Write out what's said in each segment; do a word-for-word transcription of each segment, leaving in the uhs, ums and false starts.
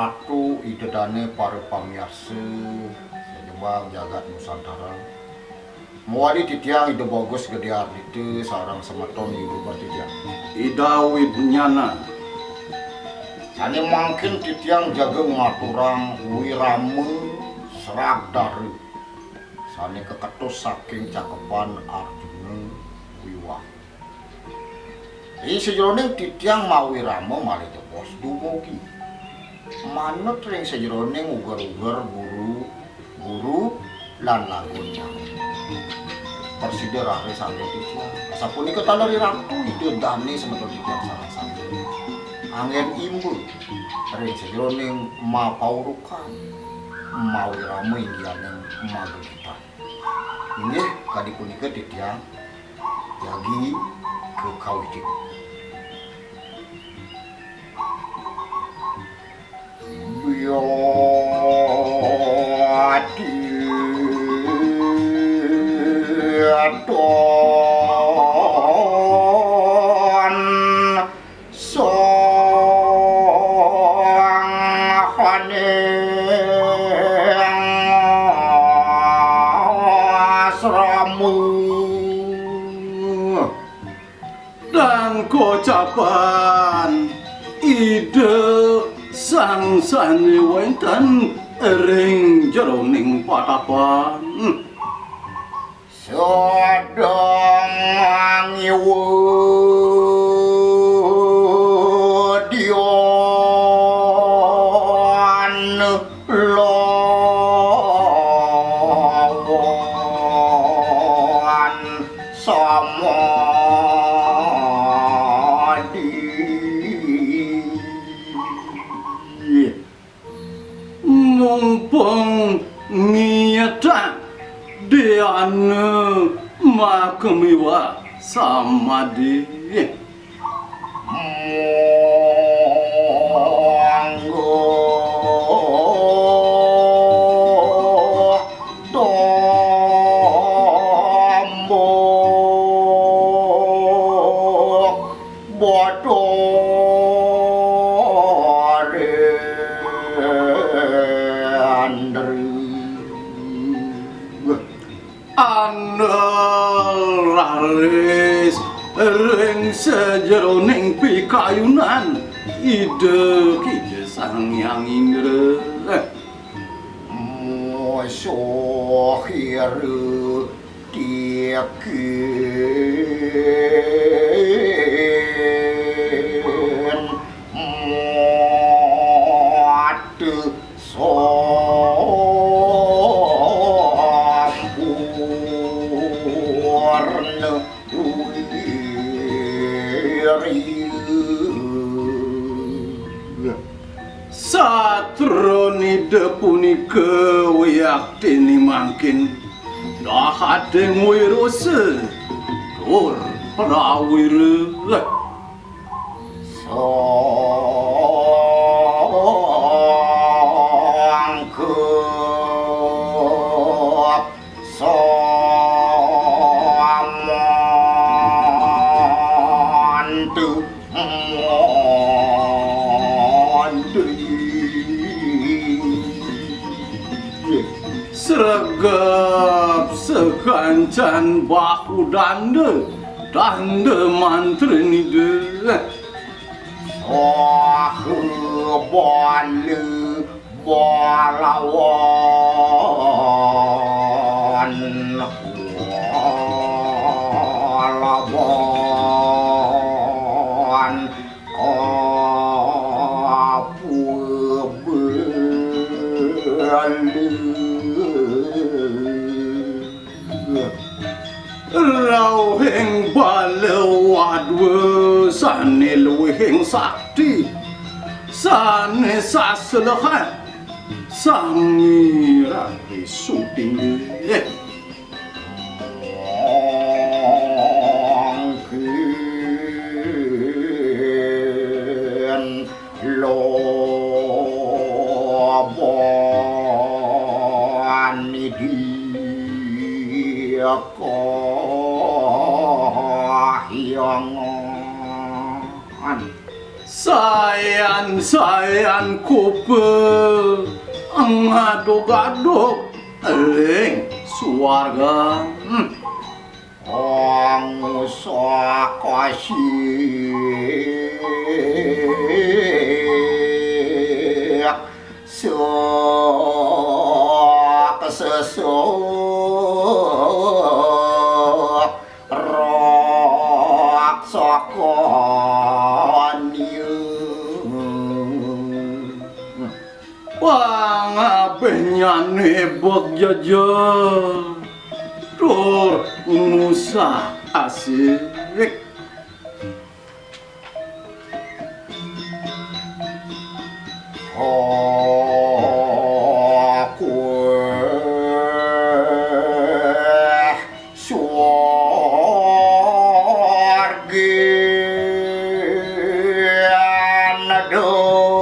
Ratu, Ida Dané, para pamiarsa sajebag jagat Nusantara. Mawali titiang Ida Bagus Gedé Ardita sareng semeton Ida Bertiga. Ida Widnyana. Sané mangkin titiang jaga ngaturang wirama sragdara sané kaketus saking cakepan Arjuna Wiwaha. Ing sajeroning titiang mawirama malih jebos dumugi. Manut ring sajeroning uger-uger guru, guru lan lagun nyang prasida raris anggén titiang. Sapunika taler Ratu Ida Dané semeton titiang sareng sami. Anggén imba ring sajeroning mapaurukan, mawirama inggihaning magegitan. Inggih, kadi punika titiang jagi kakawitin. Biati don sanghaning asrama. Dan kocapan Ida Sang Sané wénten ring jeroning patapan. Sedeng ngiwedian lawan samadi. Mumpung ngietang diana makamiwa samadi. Monggo tombok Bathara Andri. Andal raris ring sajeroning pikayunan Ida Kija Sang Hyang Indra. Musuhira tikin mati sampurna wiri. Satranida punika wiaktiné mangkin dahating wirusa tur prawira. Sangkep samantu mandi. Sregep sakancan bahu danda, danda mantrinida. Saha bala balawan, balawan kabubali. Rauhing bala wadwa sané luihing sakti, sané saselehan, sami raris sutinggih. Mangkin loba nidya kahyangan. Sayan-sayan kupe ngadug-adug ring suarga. Hmm. Angusakasik sesuk raksakanya. Pangabihnyane bek jejer tur ngusah asik. Aku suargin daniel.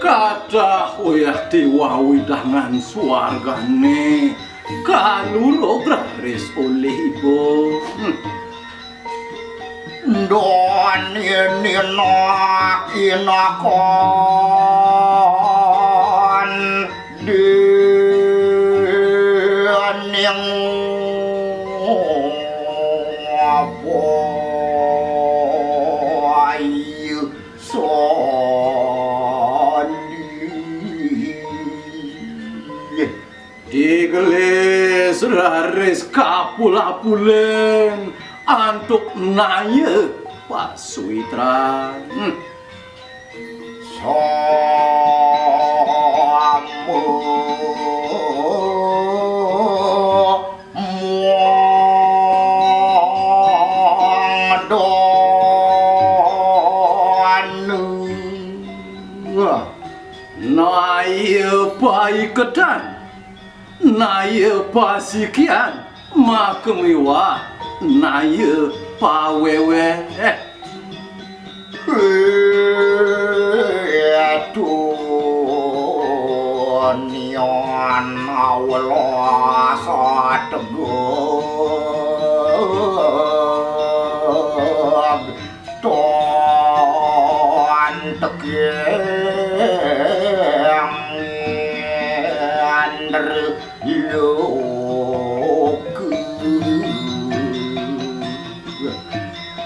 Katah uyah tiwa widangan suargane kalurug raris olih iba. Hmm. Don ini nak inakan dening bayu sandi. Digelis raris kapula-pulin antuk naya pasuitran. Sama muang danu. Naya paiketan, naya pasikian, maka miwah naya paweweh. Dunian welas tegeg ton tegeng indra loka.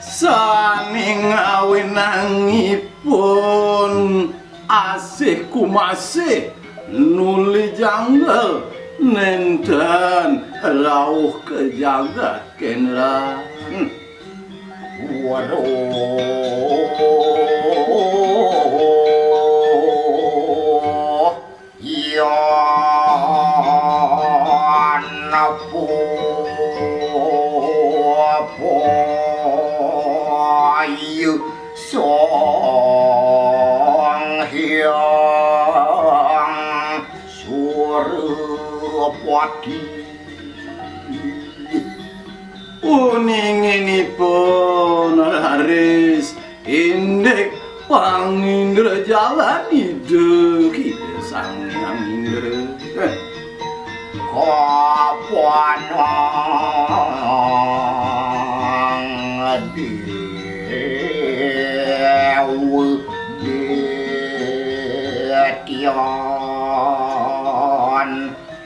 Sane ngawinang ipun asih kumasih nuli janggel nenten rauh ka jagat Kendran. Waduh. Yan apa payu Sang Hyang Surapati. Uninginipun raris indik pangindrajalan Ida Kida Sang Hyang Indra. Kapanang Dewa Detian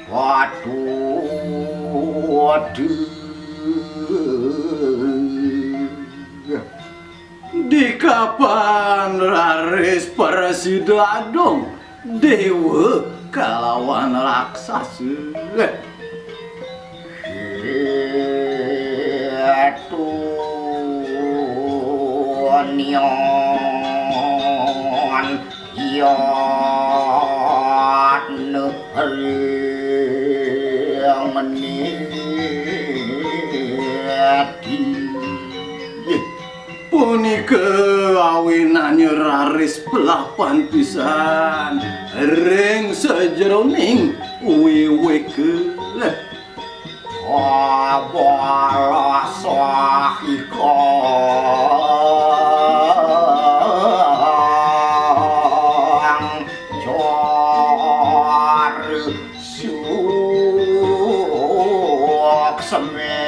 Watu. Dikapan raris prasida adung dewa kalawan raksasa. Itu nian. Yatna ring niati. Punika awinannya raris pelapan pisan ring sajeroning wiwika. Abalasahikang cara suksme.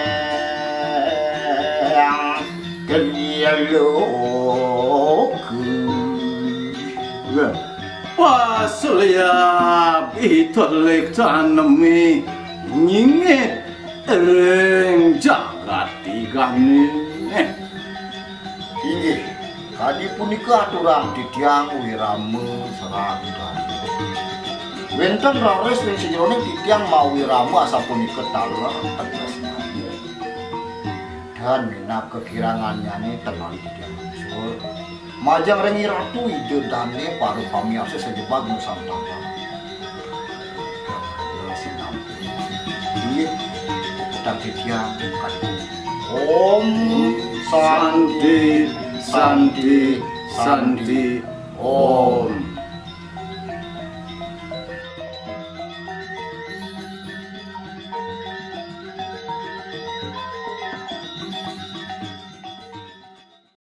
Pasulya bitulik tanemi nyingit ring jagat tigane. Inggih, kadi punika aturang titiang Wirama sareng Dane. Wenten raris ring sajeroning titiang mawirama asapunika taler tegesnyané. Dan minab kakirangannyane ten malih titiang mangsur. Majeng ring Iratu Ida Dane para pamiarsa sajebag Nusantara. Sinampun. Inggih, puputang titiang kadi. Om Santi, Santi, Santi, Om.